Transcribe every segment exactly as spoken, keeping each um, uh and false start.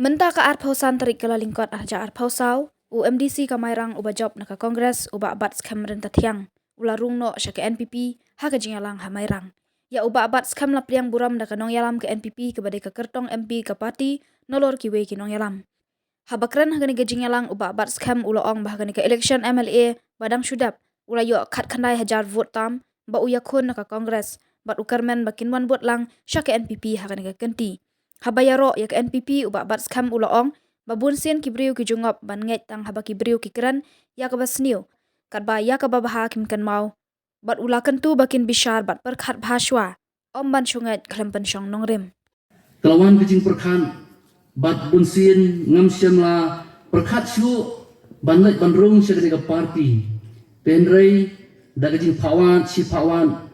Mynta ka arphew san tarik Kyllalyngkot arhajar arphew saw, u M D C ka Mairang uba jop na ka Congress, u Bah Batskhem Ryntathiang, u la rung noh sha ka N P P ha ka jingïalang ha Mairang. Ïa u Bah Batskhem la pdiang burom da ka nongïalam ka N P P kaba dei ka kyrtong M P ka party, nalor kiwei ki nongïalam. Haba kren ha kane ka jingïalang, u Bah Batskhem u la ong ba ha kane ka election M L A ba dang shu dep, u la ïoh khatkhyndai hajar vote tam ba u ïakhun na ka Congress, bad u kyrmen ba kin wan bud lang sha ka N P P ha kane ka kynti. Haba ïaroh ïa ka N P P, u Bah Batskhem u la ong ba bunsien ki briew ki ju ngop ban ngeit tang haba ki briew ki kren ïa kaba sniew, katba ïa kaba bha kim kynmaw, bad u la kyntu ba kin bishar bad pyrkhat bha shuwa, ym ban shu ngeit khlem pynshong nongrim. Ka la wan ka jingpyrkhat, bad bunsien ngam shym la pyrkhat shuh ban leit ban rung sha kane ka party. Hynrei da ka jingphah wad shi phah wad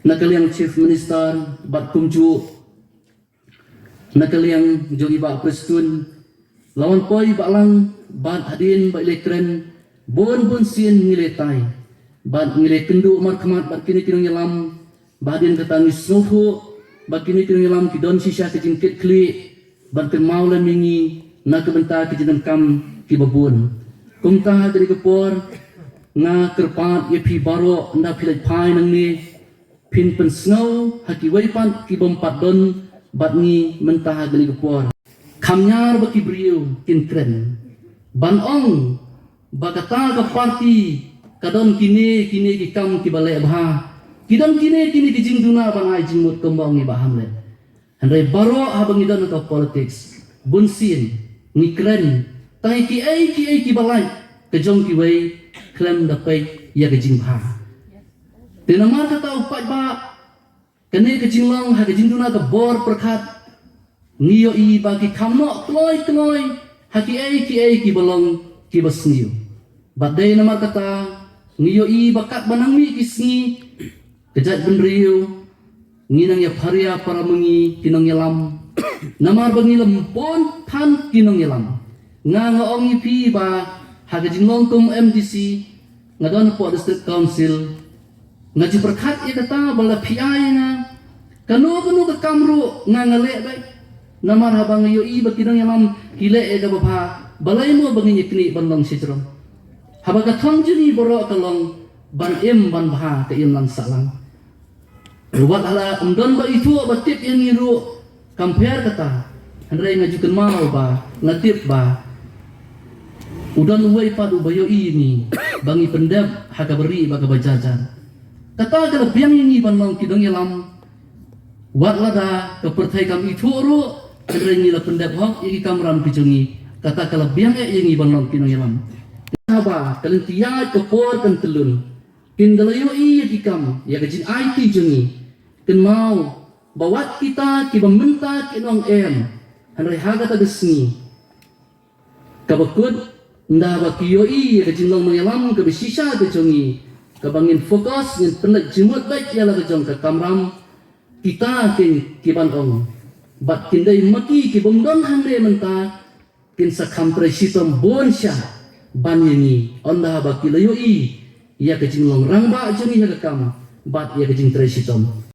na ka liang Chief Minister bad kumjuh na ka liang jong i Bah Prestone, la wan poi i Bah lang, bad hadien ba i la kren, bun bunsien ngi la tai, bad ngi la kynduh markhmat bad kine ki nongïalam, bad hadien kata ngi sngewthuh ba kine ki nongïalam ki don shisha ka jingkitkhlieh ban kynmaw lem ïa ngi na ka bynta ki jingdonkam kiba bun. Kumta ha kane ka por nga kyrpad ïa phi baroh, ynda phi leit phai nangne, phin pynsngew ha kiwei pat ki bym pat don bad ngi mynta ha kane ka por. Kham ñiar ba ki briew kin kren ban ong ba kata ka party ka don kine kine ki kam kiba leh bha, ki don kine kine ki jingduna ban ai jingmut, kumba ong i Bah Hamlet. Hynrei baroh haba ngi don ha ka politics, bunsien ngi kren tang ïa kiei kiei kiba lait ka jong kiwei, khlem da peit ïa ka jingbha. Te namar kata u paidbah, kane ka jinglong ha ka jingduna ka bor pyrkhat, ngi ïohi ba ki kham noh kloi kloi ha kiei kiei kiba long kiba sniew. Bad dei namar kata ngi ïohi ba katba nang mih ki sngi, ka jaitbynriew, ngi nang ïa pharia para ma ngi ki nongïalam. Namar ba ngi la bun than ki nongïalam. Nga nga ong ïa phi ba ha ka jinglong kum M D C, nga don hapoh District Council, nga ju pyrkhat ïa kata ba la phi ai ïa nga kano kano ka kam ruh nga nga leh beit. Namar haba nga ïohi ba ki nongïalam ki leh ïa kaba bha, balei mo ba ngin ïa knieh ban long shajrong? Haba ka thong jong ngi baroh ka long ban im ban bha, ka imlang sahlang. Wat la ym don ba ithuh ba tip ïa ngi ruh, kam pher kata. Hynrei nga ju kynmaw ba nga tip ba u don uwei pat uba ïohi ïa ngi ba ngi pyndep ha kaba rieh bad kaba jar jar. Kata ka la biang ïa ngi ban long ki nongïalam. Wat lada ka pyrthei kam ithuh ruh, hynrei ngi la pyndep hok ïa ki kamram ki jong ngi. Kata ka la biang eh ïa ngi ban long ki nongïalam. Haba ka lynti ïaid ka por kan tyllun, kin da la ïohi ïa ki kam, ïa ka jingaiti jong ngi. Kynmaw ba wat kita kiba mynta ki nongem, hynrei ha kata ka sngi kaba kut, ynda ba ki ïohi ïa ka jinglong nongïalam kaba shisha ka jong ngi, kaba ngin focus, ngin pynleit jingmut beit ïa la ka jong ka kamram, kita kin ki ban ong, bad kin dei ma ki ki bym don hangne mynta, kin sa kham trei shitom bun sha ban ïa ngi, ynda ba ki la ïohi ïa ka jinglong rangbah jong ngi ha ka kam bad ïa ka jingtrei shitom.